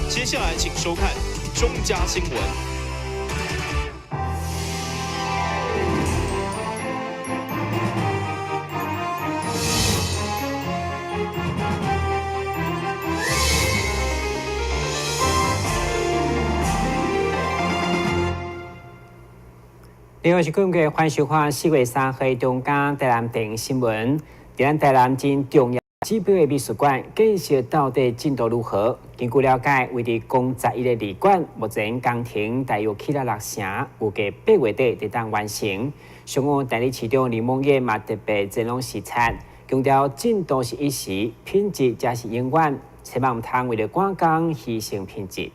接下來請收看中嘉新聞。另外是今日歡收看4月3號中嘉台南電新聞。佇咱台南真重要指標的美術館建設到底進度如何？根據了解，位佇公11个二館，目前工程大約起了六成，預計8月底就當完成。上午代理市長林孟演嘛特別前往視察，強調進度是一時，品質才是永遠，千萬毋通為著趕工犧牲品質。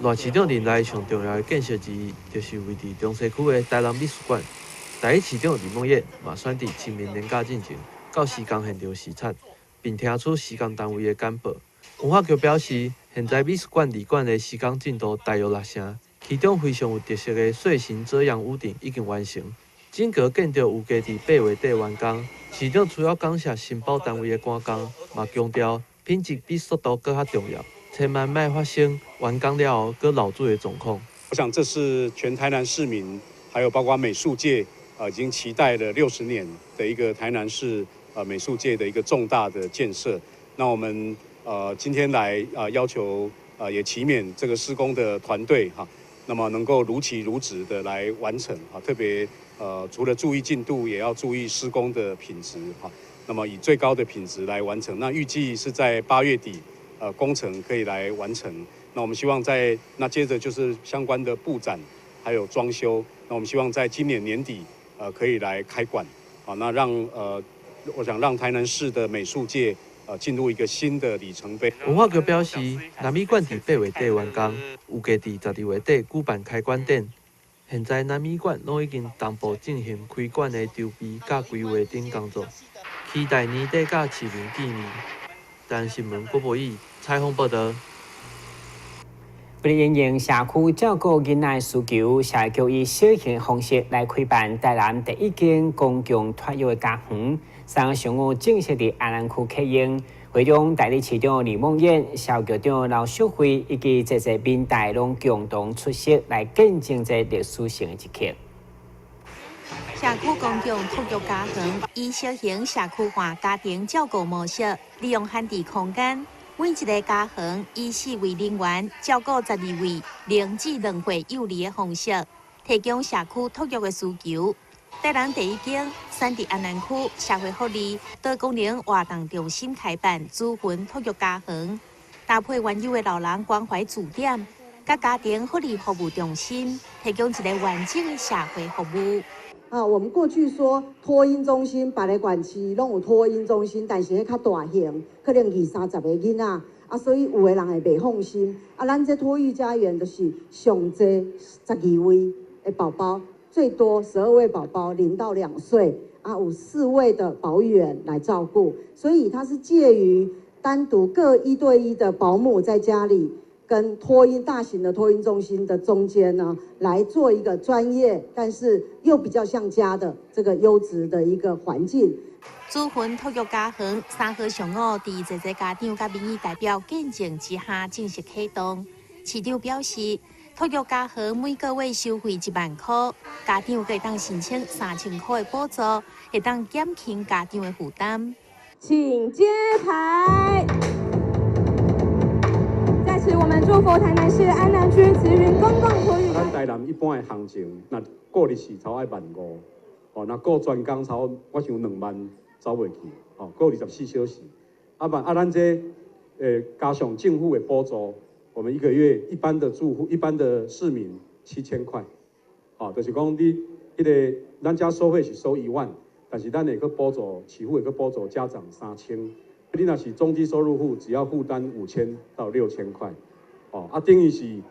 賴市長任內上重要的建設之一，就是位佇中西區的台南美術館。代理市長林孟演嘛選佇清明連假進前到施工現場視察，並聽取施工單位的簡報。文化局表示，現在美術館二館的施工進度大約六成，其中非常有特色的碎形遮陽屋頂已經完成，整個建築預計佇8月底完工。市長除了感謝承包單位的趕工，嘛強調品質比速度閣較重要。千萬莫發生完工了後閣漏水的狀況。我想這是全台南市民，還有包括美術界，已經期待了60年的一個台南市美術界的一個重大的建設。那我們今天來要求也期勉這個施工的團隊哈，那麼能夠如期如質的來完成啊，特別除了注意進度，也要注意施工的品質哈。那麼以最高的品質來完成。那預計是在8月底。工程可以來完成。那我們希望在那接着就是相關的布展，還有裝修。那我們希望在今年年底，可以來開館。啊，那讓我想讓台南市的美術界，進入一個新的里程碑。文化局表示，南美館佇8月底完工，預計佇12月底舉辦開館典。現在南美館攏已經同步進行開館的籌備佮規劃等工作，期待年底佮市民見面。台南新聞郭博義採訪報道。為了因應社區照顧囡仔的需求，社會局以小型方式來開辦台南第一間公共托育的家園。3號上午正式佇安南區啟用，會中代理市長李孟諺、社會局長劉淑慧以及濟濟民代攏共同出席來見證這歷史性的一刻。社區公共托育家園以小型社區化家庭照顧模式，利用閒置空間，每一个家園以四位人員照顧12位0至2歲幼兒的方式，提供社區托育的需求。台南第一間選佇安南區社會福利多功能活動中心開辦祖雲托育家園，搭配原有的老人關懷駐點，佮家庭福利服務中心，提供一个完整的社會服務。啊，我們過去說托嬰中心，別个縣市攏有托嬰中心，但是彼較大型，可能二三十个囡仔，啊，所以有的人會袂放心。啊，咱這托育家園就是上濟十二位的寶寶，最多12位寶寶，0到2歲，啊，有四位的保育員來照顧，所以它是介於單獨各一對一的保姆在家裡，跟托嬰大型的托嬰中心的中間呢，來做一個專業，但是又比較像家的這個優質的一個環境。祖雲托育家園3號上午，佇濟濟家長佮民意代表見證之下正式啟動。市長表示，托育家園每個月收費1萬箍，家長可以當申請3000箍的補助，會當減輕家長的負擔。請揭牌。在此，我們祝福台南市安南區慈雲公共托育。咱台南一般的行情，若顧日時超愛萬五，哦，若顧全工超，我想2萬走袂去，哦，顧24小時。啊萬啊，咱這加上政府的補助，我們一個月一般的住戶、一般的市民7000塊，哦，就是講你彼个咱遮收費是收1萬，但是咱會閣補助，市府會閣補助家長3000。你若是中低收入戶，只要負擔5000到6000塊，哦，啊，等於是予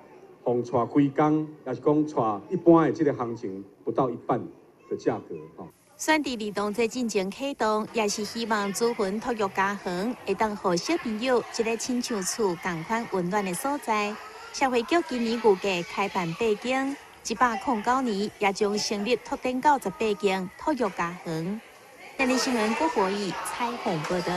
𤆬規工，抑是講𤆬一般的這个行情不到一半的價格，吼。選佇兒童節進前啟動，也是希望祖雲托育家園會當予小朋友一个親像厝仝款溫暖的所在。社會局今年預計開辦八間，109年也將成立拓展到18間托育家園。電視新聞郭博義採訪報道。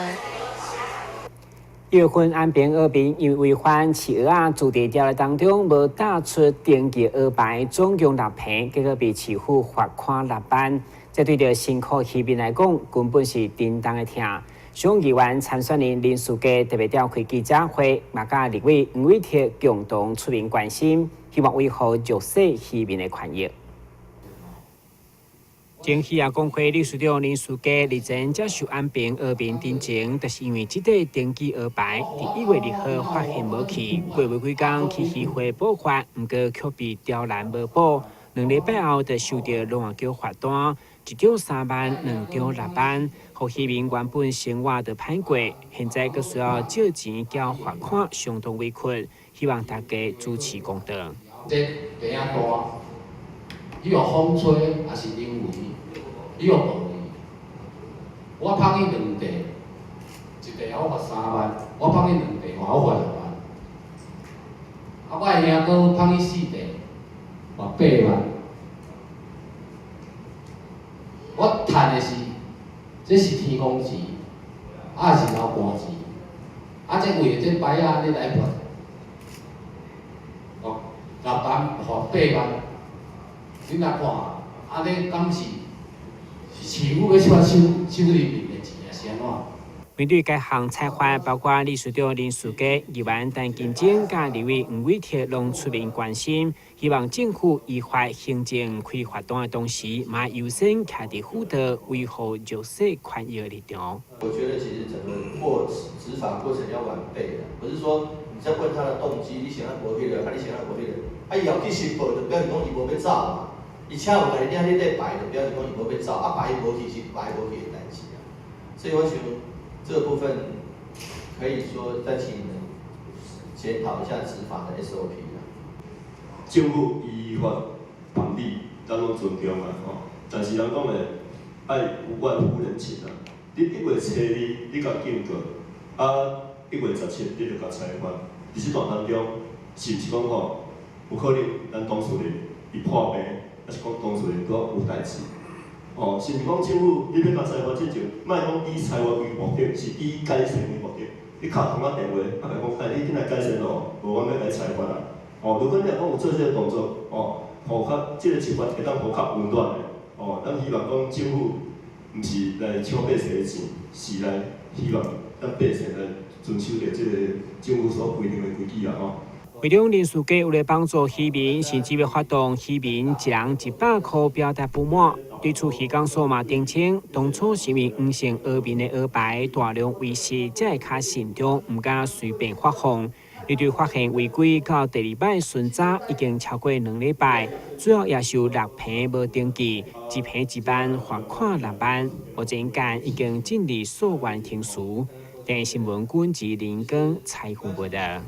一月份安平蚵民因为违反饲蚵仔住地条例当中无打出登记蚵牌，总共六坪，结果被市府罚款六万。这对著辛苦渔民来讲，根本是沉重的疼。省议员参选人林士嘉特别召开记者会，嘛佮立委黄伟哲共同出面关心，希望维护弱势渔民的权益。前渔业公会理事长林士嘉日前接受安平蚵民陈情，就是因为這塊登記蚵牌，佇1月2號發現無去，過無幾工去漁會補發，毋過卻被刁難無補。2禮拜後就收著農業局罰單，一張3萬，兩張6萬，予漁民原本生活就歹過，現在閣需要借錢繳罰款，相當委屈，希望大家主持公道。這坪仔大，伊予風吹，抑是人為，伊予暴去。我拋去兩塊，一塊我罰3萬，我拋去兩塊，我罰6萬。啊，我的兄哥拋去四塊，罰8萬。我趁的是，這是天公錢，抑是流汗錢，啊，這為著這牌仔按呢來罰，哦，6萬罰8萬，恁來看，按呢敢是是市府欲收收收人民的錢，抑是按怎？面對該項裁罰，包括理事長林士嘉、議員陳金晶佮立委黃偉哲攏出面關心，希望政府依法行政開罰單的同時，嘛優先徛佇輔導維護弱勢權益的立場。我覺得其實整個過執法過程要完備的，不是說你在問他的動機，你想欲無彼個，啊你想欲無彼個，啊伊後去申報就表示講伊無欲走嘛，伊請有共你領你咧牌，就表示講伊無欲走，啊牌無去是牌無去的代誌啊，所以我想這個部分可以說再請你們檢討一下執法的 SOP 啦。政府依法辦理，咱攏尊重啊吼。但是人講的愛無外乎人情啊。你1月初2你共警告，啊1月17你就共裁罰，佇這段當中，是毋是講吼有可能咱當事人伊破病，抑是講當事人閣有代誌？哦，是毋是講政府你欲共裁罰之前，莫講以裁罰為目的，是以改善為目的。你敲通仔電話，啊，共講，欸，你緊來改善咯，無阮欲共你裁罰啊。哦，如果你若講有做這个動作，哦，予較這个處罰會當予較溫暖的，哦，咱希望講政府毋是來搶百姓的錢，是來希望咱百姓來遵守著這个政府所規定的規矩啊，吼。會長林士嘉為了幫助漁民，甚至欲發動漁民一人100箍表達不滿。對此，漁港所嘛澄清，當初是因為黃姓蚵民的蚵牌大量遺失，才會較慎重，毋敢隨便發放。面對發現違規到第二擺巡查已經超過2禮拜，主要也是有六坪無登記，一坪1萬，罰款6萬。目前間已經進入訴願程序。電視新聞軍及林根採訪報導。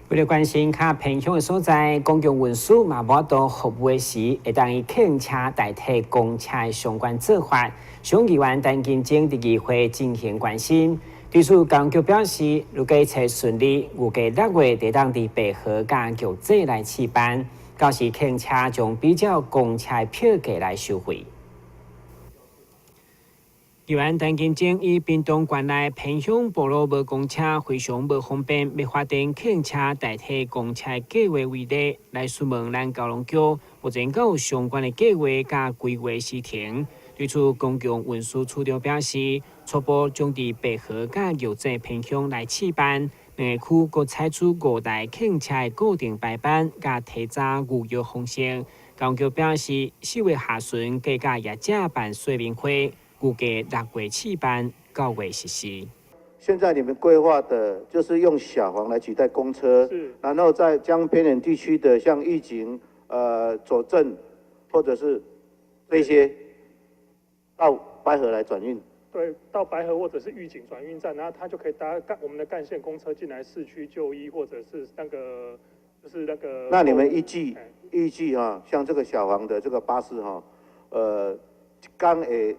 為了關心較偏鄉的所在，公共運輸嘛無法度服務的時，會當以客運車代替公車的相關做法。省議員陳金晶佇議會進行關心，對此，交通局表示，如果一切順利，預計6月會當佇白河佮玉井來試班，到時客運車將比照公車的票價來收費。議員陳金晶以屏東縣內偏鄉部落無公車，非常無方便，欲發展客運車代替公車計畫為例，來詢問咱交通局目前敢有相關的計劃佮規劃時程。對此，公共運輸處長表示，初步將佇白河佮玉井偏鄉來試班，兩个區閣採取五台客運車的固定排班，佮提早預約方式。交通局表示，4月下旬計佮業者辦說明會。預計6月試班，9月實施。現在你們規劃的就是用小黃來取代公車，然後再將偏遠地區的像玉井、左鎮，或者是這些到白河來轉運。對，到白河或者是玉井轉運站，然後他就可以搭幹我們的幹線公車進來市區就醫，或者是那個就是那個。那你們預計哈，像這個小黃的這個巴士哈，剛會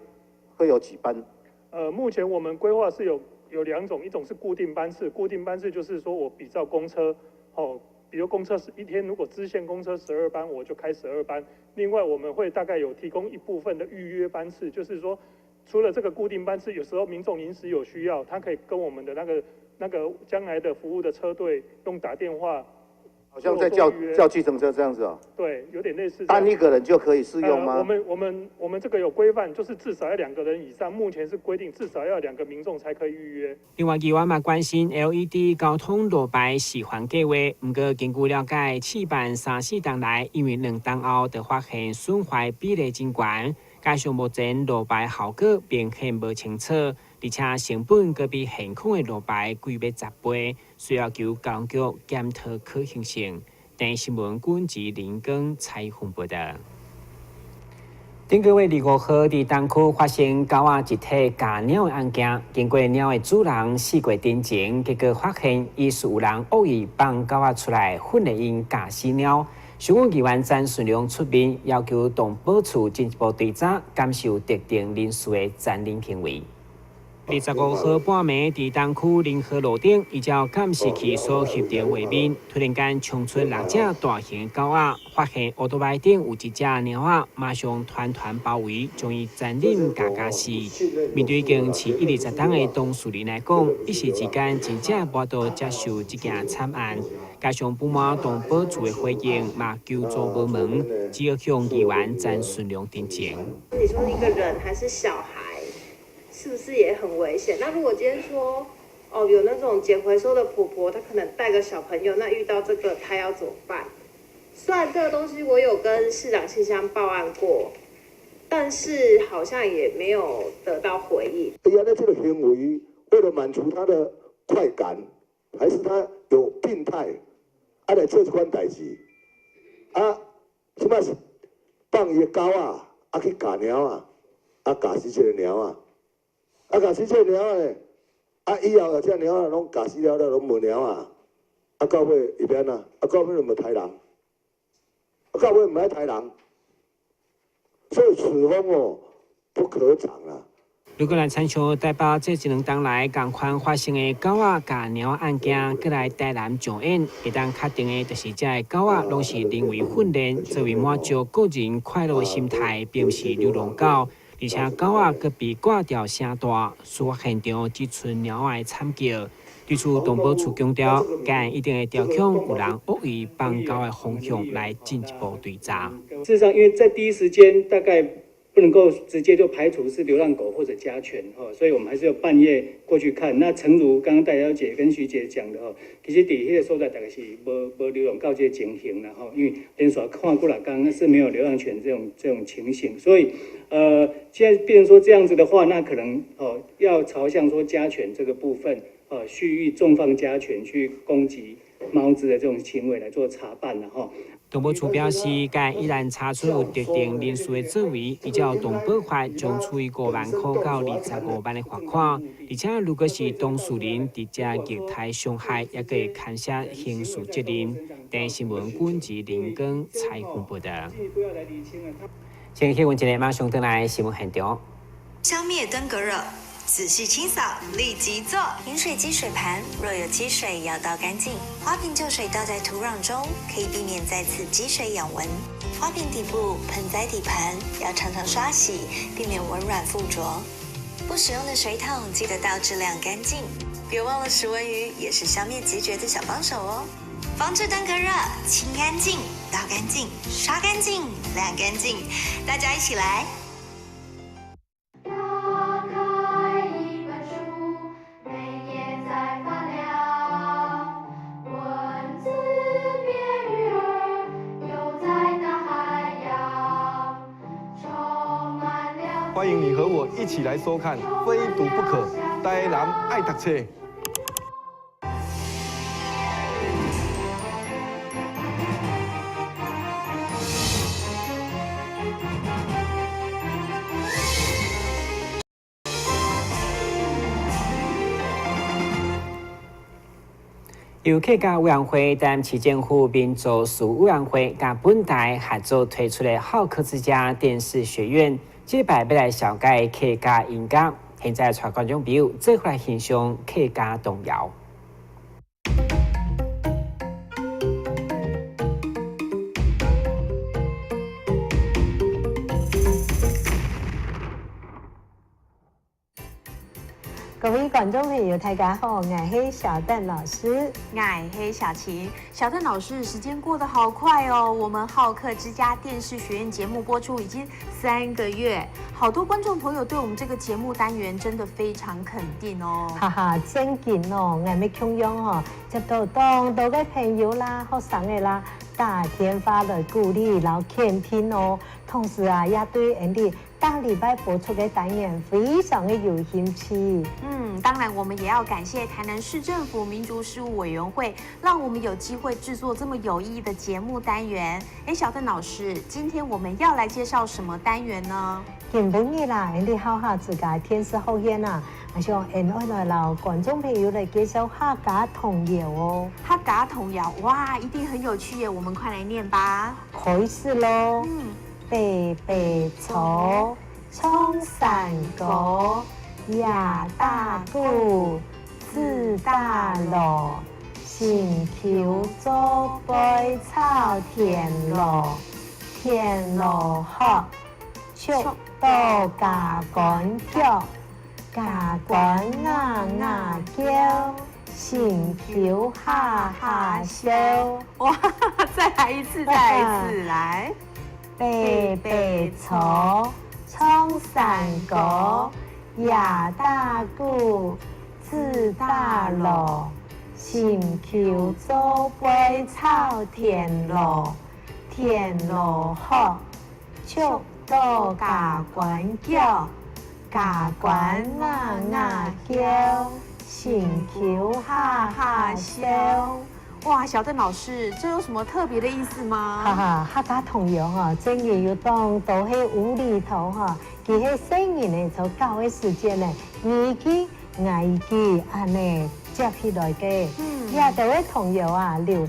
會有幾班？目前我們規劃是有兩種，一種是固定班次，固定班次就是說我比照公車，哦，比如公車是一天如果支線公車12班，我就開十二班。另外我們會大概有提供一部分的預約班次，就是說除了這個固定班次，有時候民眾臨時有需要，他可以跟我們的那個。那個將來的服務的車隊用打電話。好像在叫叫計程車這樣子哦。對，有點類似。單一個人就可以適用嗎？我們這個有規範，就是至少要兩個人以上。目前是規定至少要兩個民眾才可以預約。另外，議員嘛關心 LED 交通路牌示範計劃，毋過根據了解，試辦三四冬來，因為兩冬後就發現損壞比例真懸，加上目前路牌效果明顯無清楚，而且成本閣比現況的路牌貴欲10倍，需要求交通局檢討可行性。電視新聞軍吉林光採訪報道。頂個月25號，佇東區發生狗仔集體咬貓的案件，經過貓的主人四過偵情，結果發現疑似有人惡意放狗仔出來訓練𪜶咬死貓。詢問議員詹順良出面，要求動保處進一步追查，監視特定人士的殘忍行為。25號半暝，佇東區仁和路頂，依照監視器所翕著畫面，突然間衝出六隻大型狗仔，發現烏多擺頂有一隻貓仔，馬上團團包圍，將伊殘忍咬咬死。面對已經飼120冬的當事人來講，一時之間真正無法度接受這件慘案。加上不滿動保處的回應，嘛求助無門，只好向議員詹順良陳情。你說一個人還是小孩？是不是也很危險？那如果今天說，哦，有那種撿回收的婆婆，她可能帶個小朋友，那遇到這個，她要怎麼辦？雖然這個東西我有跟市長信箱報案過，但是好像也沒有得到回應。哎呀，那這個行為為了滿足他的快感，還是他有病態，啊來做這款代誌，啊，這擺是放伊的狗仔，啊去咬貓仔，啊咬死這個貓仔。啊！咬死這個貓仔，啊！以後啊，這貓仔攏咬死了了，攏無貓仔。啊，到尾會欲按怎？啊，到尾就無刣人。啊，到尾毋愛刣人。所以此風哦，不可長啊。如果來參像台北這一兩冬來仝款發生的狗仔咬貓案件，閣來台南上演，會當確定的就是這个狗仔攏是人為訓練，作為滿足個人快樂的心態，並毋是流浪狗。而且狗仔閣被掛吊聲大，事發現場只賰貓仔的慘叫。對此，動保處強調，該案一定會調向有人惡意放狗的方向來進一步追查。事實上，因為在第一時間大概不能夠直接就排除是流浪狗或者家犬，所以我們還是要半夜過去看。那誠如剛剛戴小姐跟徐姐講的，其實佇彼個所在大概是無流浪狗這個情形啦，因為連續看幾若工是沒有流浪犬這種情形，所以現在變成說這樣子的話，那可能哦要朝向說家犬這個部分，蓄意縱放家犬去攻擊貓隻的這種行為來做查辦啦，吼。動保處表示，該案已然查出有特定人士的作為，依照動保法將處以5萬塊到25萬的罰款。而且，如果是當事人直接虐待傷害，也會牽涉刑事責任。電視新聞軍吉林光採訪報道。先去問一下，馬上轉來新聞現場。消滅登革熱，仔細清掃，立即做。飲水機水盤若有積水，要倒乾淨。花瓶舊水倒在土壤中，可以避免再次積水養蚊。花瓶底部、盆栽底盤要常常刷洗，避免蚊卵附着。不使用的水桶記得倒置晾乾淨。別忘了食蚊魚也是消滅孑孓的小幫手哦。防治登革熱，清乾淨，倒乾淨，刷乾淨，晾乾淨，大家一起來。打開一本書，每頁在發亮，文字變魚兒，游在大海洋，充滿了。歡迎你和我一起來收看《非讀不可》，台南愛讀冊。由客家委員會、台南市政府民族事務委員會佮本台合作推出的好客之家電視學院，這擺欲來紹介客家音樂。現在帶觀眾朋友做伙來欣賞客家童謠。各位觀眾朋友，大家好，𠊎係小鄧老師， 𠊎係小琴。小鄧老師，時間過得好快哦！我們好客之家電視學院節目播出已經3個月，好多觀眾朋友對我們這個節目單元真的非常肯定哦。哈哈，真緊哦，𠊎們強樣哦，接到當多个朋友啦、學生的啦，打電話來鼓勵，然後肯定哦。同時啊，也對𠊎哋大禮拜播出的單元非常的有興趣。嗯，當然我們也要感謝台南市政府民族事務委員會，讓我們有機會製作這麼有意義的節目單元。哎，小鄧老師，今天我們要來介紹什麼單元呢？今晡日啦，𠊎哋好客之家電視學院啊，我想𠊎愛來摎觀眾朋友來介紹客家童謠哦。客家童謠，哇，一定很有趣耶！我們快來念吧。開始嘍。白白錯，唱山歌，爺打鼓，姊打鑼，新坵祖輩炒田螺，田螺殼，觸到家公腳，家公啊啊叫，新坵哈哈笑。哇，再來一次，再來一次，來。白白錯，唱山歌，爺打鼓，姊打鑼，新坵祖輩炒田螺，田螺殼，觸到家公腳，家公啊啊叫，新坵哈哈笑。哇，小鄧老師，這有什麼特別的意思嗎？哈哈，客家童謠哈，真係有當都係無厘頭哈，佢係細人呢，就舊个時間呢，年紀愛記按呢接起來个，也都個童謠啊，流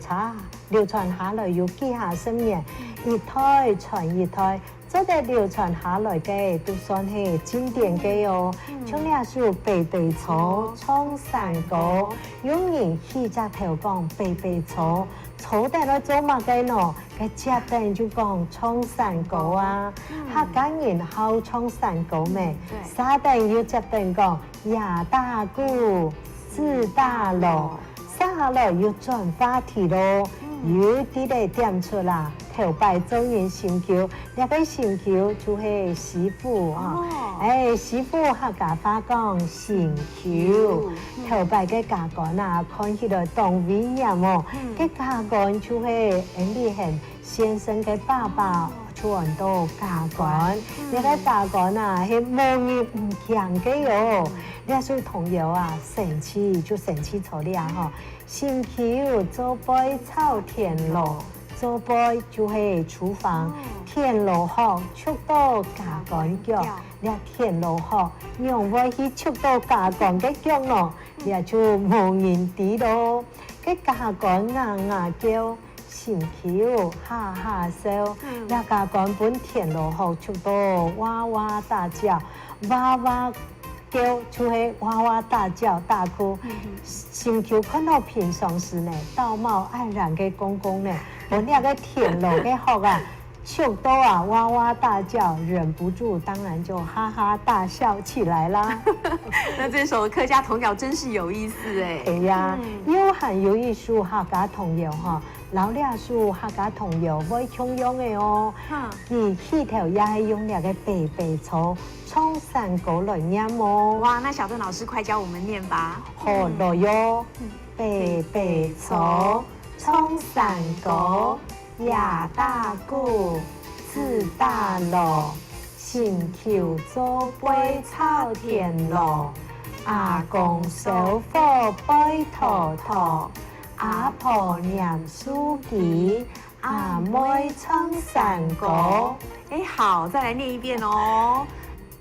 傳下來有幾下十年，一代傳一代，這個流傳下來个都算係經典个哦。像那首白白錯唱山歌，有人起只頭講白白錯，錯得來做麼个喏？個接等就講唱山歌啊，客家人好唱山歌咩？沙等又接等講爺打鼓，姊打鑼，沙來又轉話題咯，又佇咧點出啦。頭擺做人新坵，那個新坵就係媳婦啊！哎，媳婦客家話講新坵，頭擺个家官啊，看起來當威嚴哦。个家官就係𠊎哋係先生个爸爸，出完到家官，那個家官啊係無日毋強个喲。那首童謠啊，神奇就神奇錯了吼，新坵祖輩炒田螺。祖輩就係廚房，田螺殼觸到家公腳，你田螺殼用會去觸到家公个腳喏，也就無人知咯。个家公啊啊叫，新坵哈哈笑，那家公分田螺殼觸到哇哇大叫，哇哇叫就係哇哇大叫大哭。新坵看到平常時呢，道貌岸然个公公呢，我那個田螺个殼啊，觸到啊哇哇大叫，忍不住當然就哈哈大笑起來啦。那這首客家童謠真是有意思哎。對呀，有含有一首客家童謠哈，老兩首客家童謠會強用的哦。佢起頭也係用那個白白錯唱山歌來念哦。哇，那小鄧老師快教我們念吧。好來喲，白白錯唱山歌，爺打鼓，姊打鑼，新坵祖輩炒田螺，阿公燒火拜頭陀，阿婆念書記，阿妹唱山歌。哎，好，再來念一遍哦。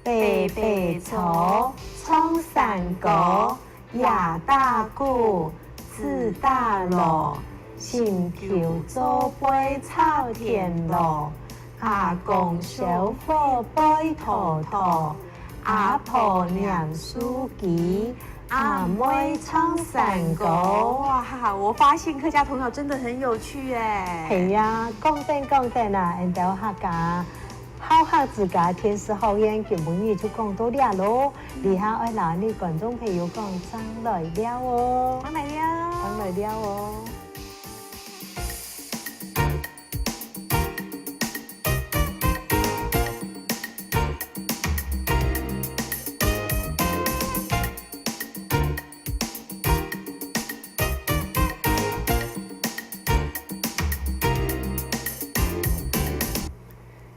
白白錯唱山歌，爺打鼓，姊打鑼，新坵祖輩炒田螺，阿公燒火拜頭陀，阿婆念書記，阿妹唱山歌。哇，我發現客家童謠真的很有趣哎。係呀，講等講等啊，𠊎兜客家。好學之家天使學院今晡日就講到遮囉，以下愛留你觀眾朋友講，正來尞哦，正來尞，正來尞哦。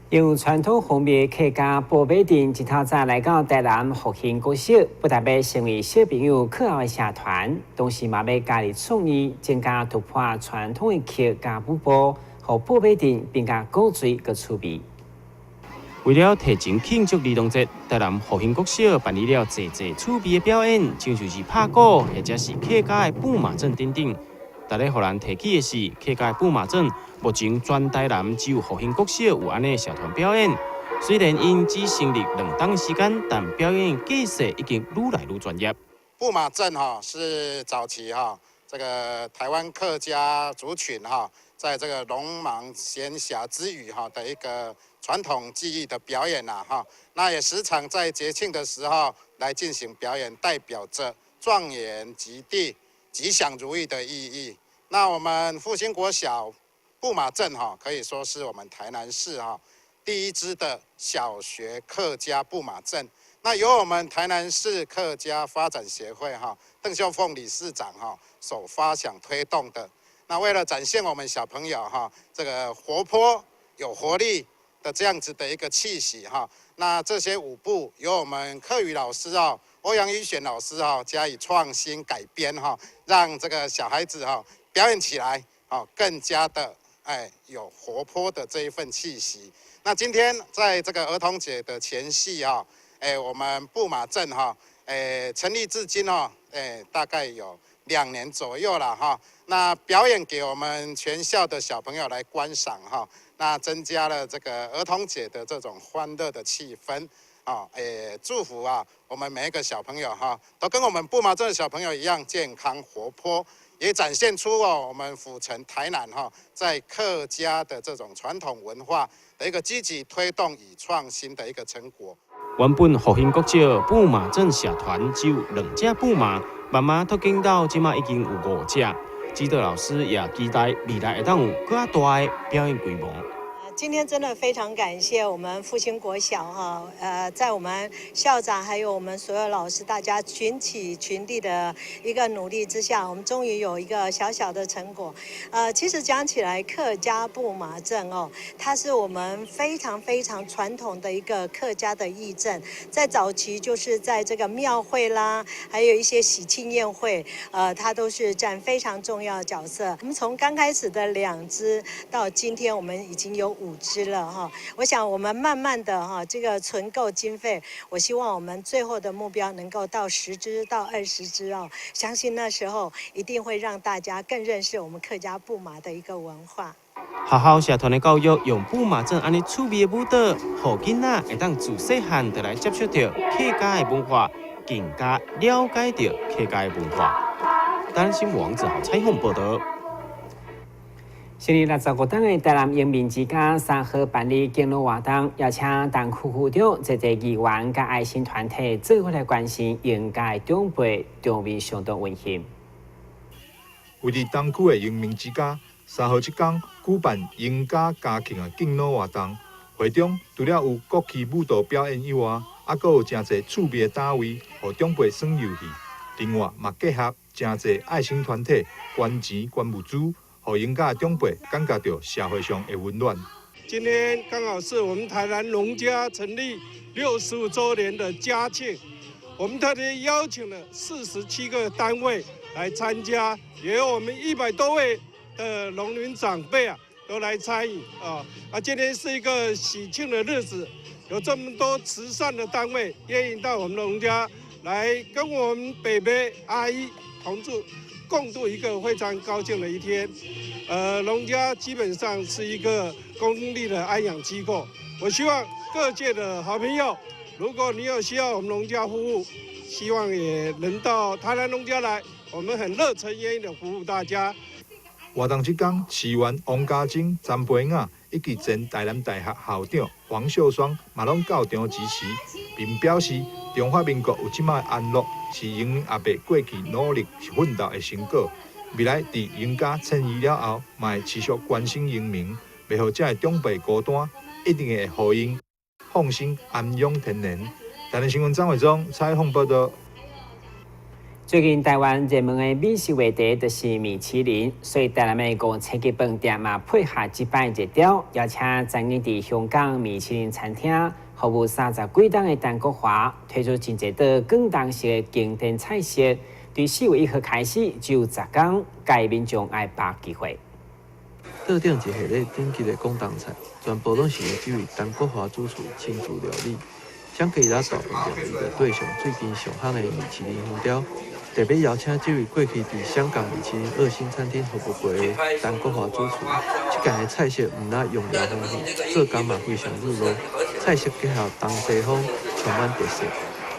用傳統風味客家布馬陣，一透早來到台南復興國小，不但欲成為小朋友課後的社團，同時嘛欲加入創意，增加突破傳統的客家舞步，予布馬陣變較古錐閣趣味。為了提前慶祝兒童節，台南復興國小辦理了濟濟趣味的表演，親像是拍鼓或者是客家的布馬陣等等。但咧，予人提起的是，客家的布馬陣目前全台南只有復興國小有按呢社團表演。雖然𪜶只成立兩冬時間，但表演技術已經愈來愈專業。布馬陣哈是早期哈這個台灣客家族群哈，在這個農忙閒暇之餘哈的一個傳統技藝的表演啦哈。那也時常在節慶的時候來進行表演，代表着狀元及第、吉祥如意的意義。那我們復興國小布馬陣哈，可以說是我們台南市哈第一支的小學客家布馬陣。那由我們台南市客家發展協會哈鄧秀鳳理事長哈所發想推動的。那為了展現我們小朋友哈這個活潑有活力的這樣子的一個氣息哈，那這些舞步由我們客語老師哦歐陽一選老師哦加以創新改編哈，讓這個小孩子哈表演起來哦更加的哎有活潑的這一份氣息。那今天在這個兒童節的前夕啊，哎我們布馬陣哈哎成立至今哦哎大概有2年左右了哈。那表演給我們全校的小朋友來觀賞哈，那增加了這個兒童節的這種歡樂的氣氛。啊，誒，祝福啊，我們每一個小朋友哈，都跟我們布馬鎮的小朋友一樣健康活潑，也展現出哦，我們府城台南哈，在客家的這種傳統文化的一個積極推動與創新的一個成果。原本復興國小布馬陣社團只有2隻布馬，慢慢拓展到這馬已經有5隻。指導老師也期待未來會當有更大的表演規模。今天真的非常感謝我們復興國小哈，在我們校長還有我們所有老師，大家群起群力的一個努力之下，我們終於有一個小小的成果。其實講起來，客家布馬陣哦，它是我們非常非常傳統的一個客家的藝陣，在早期就是在這個廟會啦，還有一些喜慶宴會，它都是佔非常重要的角色。我們從剛開始的2隻到今天，我們已經有5隻了哈，我想我們慢慢的哈，這個存夠經費，我希望我們最後的目標能夠到10隻到20隻哦，相信那時候一定會讓大家更認識我們客家布馬的一個文化。學校社團的教育用布馬陣按呢趣味的舞蹈，予囡仔會當自細漢就來接觸著客家的文化，更加了解著客家的文化。台南新聞王子豪採訪報道。成立65冬的台南榮民之家3號辦理敬老活動，邀請東區區長、濟濟議員佮愛心團體做伙來關心榮家的長輩，場面相當溫馨。位佇東區的榮民之家3號這天舉辦榮家家慶的敬老活動，會中除了有國旗舞蹈表演以外，猶閣有誠濟趣味的單位，予長輩耍遊戲。另外嘛結合誠濟愛心團體捐錢捐物資。予榮家的長輩感覺到社會上的溫暖。今天剛好是我們台南農家成立65週年的嘉慶，我們特別邀請了47個單位來參加，也有我們100多位的農民長輩啊都來參與啊。今天是一個喜慶的日子，有這麼多慈善的單位願意到我們農家來跟我們伯伯阿姨同住。共度一個非常高興的一天。農家基本上是一個公立的安養機構。我希望各界的好朋友，如果你有需要我們農家服務，希望也能到台南農家來，我們很熱誠願意的服務大家。活動這工，市議員王家珍、詹培雅以及前台南大學校長黃秀雙嘛攏到場支持，並表示中華民國有這擺安樂，是榮民阿伯過去努力奮鬥的成果。未來佇榮家遷移了後，嘛會持續關心榮民，袂予遮的長輩孤單，一定會予𪜶放心安養天年。台南新聞張偉忠採訪報道。最近台灣熱門的美食話題就是米其林，所以台南的五星級飯店嘛配合這擺熱潮，邀請曾經佇香港米其林餐廳服務三十幾冬的陳國華，推出真濟道廣東式的經典菜式。對4月1號開始，只有10工，共民眾來把握機會。桌頂一系列頂級的廣東菜，全部攏是由這位陳國華主廚親自料理。香格里拉大飯店為著對上最近上夯的米其林紅雕，特別邀請這位過去佇香港米其林二星餐廳服務過的陳國華主廚。這間的菜色毋但用料豐富，做工嘛非常利落，菜式結合東西方，充滿特色。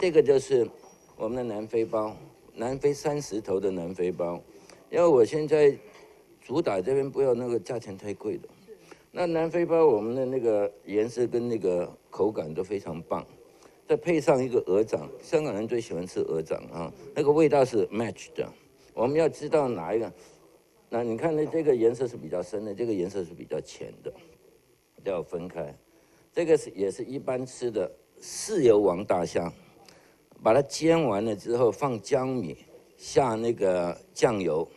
這個就是我們的南非包，南非30頭的南非包。因為我現在主打這邊不要那個價錢太貴的。那南非包我們的那個顏色跟那個口感都非常棒。再配上一個鵝掌，香港人最喜歡吃鵝掌啊，那個味道是 match 的。我們要知道哪一個，那你看呢？這個顏色是比較深的，這個顏色是比較淺的，要分開。這個是也是一般吃的豉油王大蝦，把它煎完了之後放江米，下那個醬油，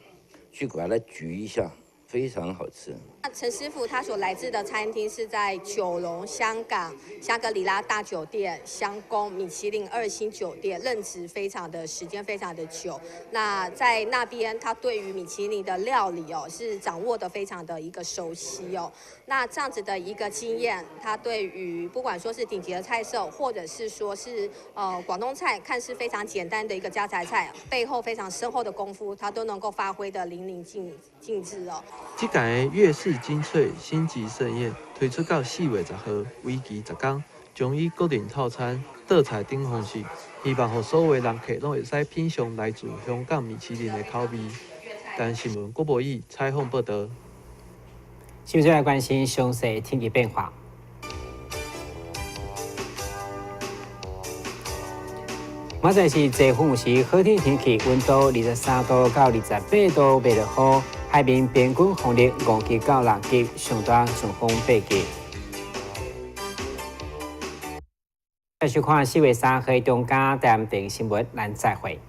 去把它焗一下，非常好吃。那陳師傅他所來自的餐廳是在九龍、香港香格里拉大酒店、香宮米其林二星酒店任職，非常的時間非常的久。那在那邊，他對於米其林的料理哦是掌握的非常的一個熟悉哦。那這樣子的一個經驗，他對於不管說是頂級的菜色，或者是說是廣東菜，看似非常簡單的一個家常菜，背後非常深厚的功夫，他都能夠發揮得淋漓盡致哦。這間的粵式精粹星級盛宴推出到4月10號，為期10工，將以個人套餐、桌菜等方式，希望予所有人客攏會使品嚐來自香港米其林的口味。台南新聞郭博義採訪報道。接下來關心詳細天氣變化。明仔是濟風時好天天氣，溫度23度到28度，袂落雨。海面平均風力5級到6級，上大陣風8級。繼續看4月3號中間台南新聞，咱再會。